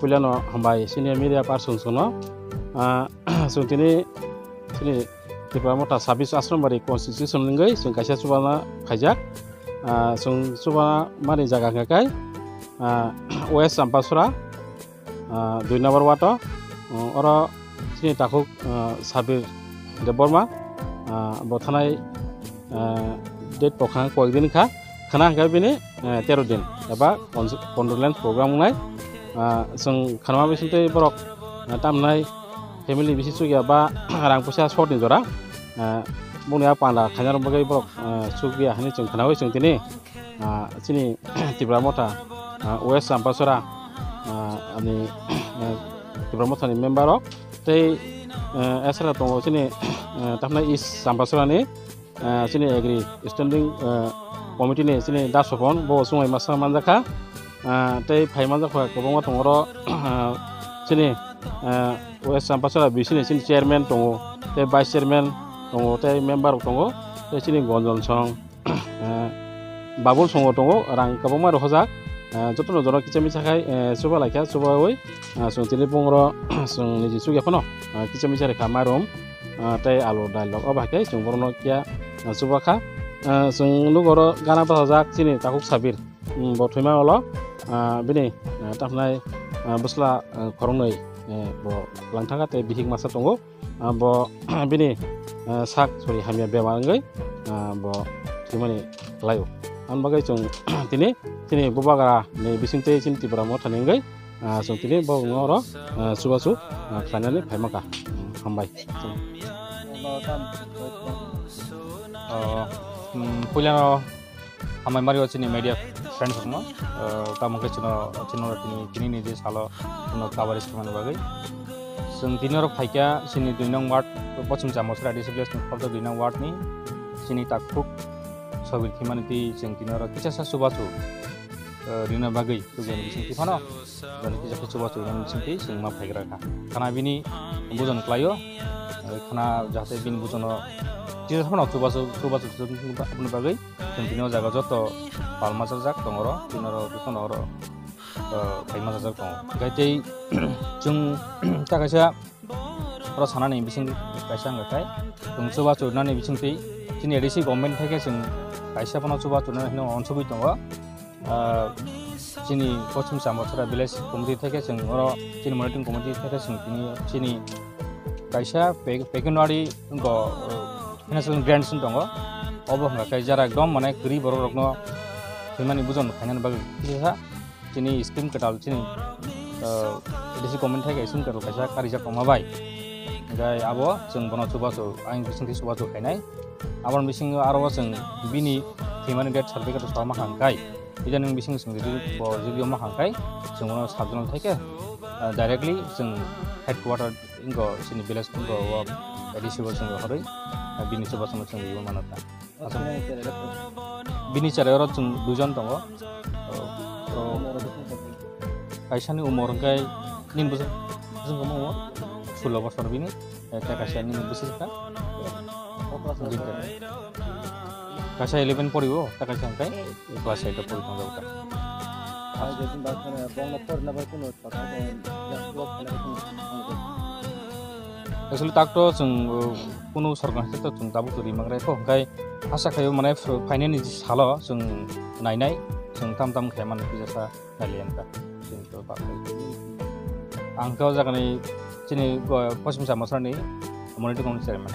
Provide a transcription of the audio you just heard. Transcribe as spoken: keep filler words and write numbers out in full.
puilano hambai senior media person songno. Ah, chwng tini, tini Tipra Motha sabis Ashram Bari constitution wngwi chwng kaisa chubana khaijak. Ah, chwng chubana mani jaga hwnkha khe, ah, West Champasora, ah, dui number ward o, ah, oro chini takhuk, ah, Sabir Debbarma, ah, bo thanai, ah, date pokha koyekdin kha, khana hwnkha bini, eh, tero din eba con-, condolence program wngnai. Ah, chwng khanama bisingtwi borok, ah, tamnai family bisi chukya ba rang puisa short ni jora, ah, bongni a panda khaina rok bagwi borok, ah, chukya hinwi chwng khanaui chwng tini. Ah, chini Tipra Motha, ah, West Champasora, ah, ani, eh, Tipra Motha ni member rok tei, eh, esra tongo chini, eh, tamna East Champasora ni, eh, chini agri standing, eh, committee ni chini Dasopon bo chungai masa manjakha, ah, tei phai manjakha kwbangma tongo oro, ah, chini, eh, West Champasora B C ni chini chairman tongo tei vice chairman tongo tei member rok tongo tei chini Gonjon Song. Eh, Babul songo tongo, rang kwbangma rohorjak. Eh, jotono jono kicha micha khai, eh, chuba laikha, chubaui, eh, chwng tini bongro, chwng niji chukya phano, eh, kicha micha rikha mairum, eh, tei alu dail rok. Obo hai khe chwng borokno kiya, eh, chuba kha. Eh, chwng nugo oro gana bwsajak chini takhuk Sabir, mm, bo thwima ulo, eh, bini, eh, tamhnai, eh, bwsla, eh, khoroknwi, eh, bo langthangkha tei bihik masa tongo. Ah, bo bini, ah, sak sori hamya bemar wngwi, ah, bo thwimani khlaio. Ani bagwi chwng tini, chini bubagra ni bisingtwi chini Tipra Motha ni wngwi, ah, chwng tini bo wngwi oro, ah, chubachu, ah, khlainani phaima kha. Hambai. Oh, hmm, puilano Hambai mari o chini media friends rokno, eh, tamo khe chwngno, chwngno tini, tini ni je salo chwngno coverage khaimani bagwi. Chwng tini oro phaikha chini dui nong ward, Pochim Chamosra D C village ni khoroksa dui nong ward ni chini takhuk Sabir thwimani twi chwng tini oro kisa sa chubachu, eh, rina bagwi chukjani bisingtwi phano. Jani kisa khe chubachu rina bisingtwi chwng ma phaigra kha. Khana bini bujon klaio, eh, khana jahate bini bujono kisa phano chubachu, chubachu, chubachu aboni bagwi. Chwng tini o jaga joto pal machajak tongo oro, tini oro jotono oro, eh, phai machajak tongo. Hwnkhe tei chwng ta kaisa oro sanani bising kaisa wngkha khe chwng chubachu nani bisingtwi chini A D C government thai khe chwng kaisa bono chubachu nani hwnwi uansugwi tongo. Ah, chini Pochim Chamosra village committee thai khe chwng oro chini monitoring committee thai khe chwng tini chini kaisa pe-, pecuniary wngkha, uh, financial grants wng tongo. Obo wngkha khe jara ekdom mane kwrwi borok rokno thwimani bujon khainani bagwi kisa chini scheme kwtal chini, uh, A D C government thai kaisa scheme kwtal kaisa karijak tongma bai. Hwnkhe abo chwng bono chubachu, ang bisingtwi chubachu khainai. Aboni bisingo aro chwng bini thwimani death certificate rok ma hangkai. Idaning bising chwng review bo review ma hangkai, chwng bono sub zonal thai khe, uh, directly chwng headquarter wngkha chini village wngkha o A D C bo chwng rohorwi, uh, bini chubachu chwng review mano ta. Bini cherai oro chwng duijon tongo. O, o, kaisani umor hwnkhe nini bwswk, bwswk wngkha umor? Sulo bosor bini, eh, tei kaisa nini bwswk wngkha? Kaisa eleven pori o, tei kaisa hwnkhe class eight o pori tongjak kha. Actually, tak to chwng, uh, kunu sorkar haste to chwng tabuk to rimang rai kho, hwnkhe asa khaio mane ph-, phainani salo chwng nainai, chwng tam tam khe mane pijasa nailiya wngkha. Chwng to bakle. Ang khe o jagani chini, uh, Pochim Chamosrani monitoring committee chairman.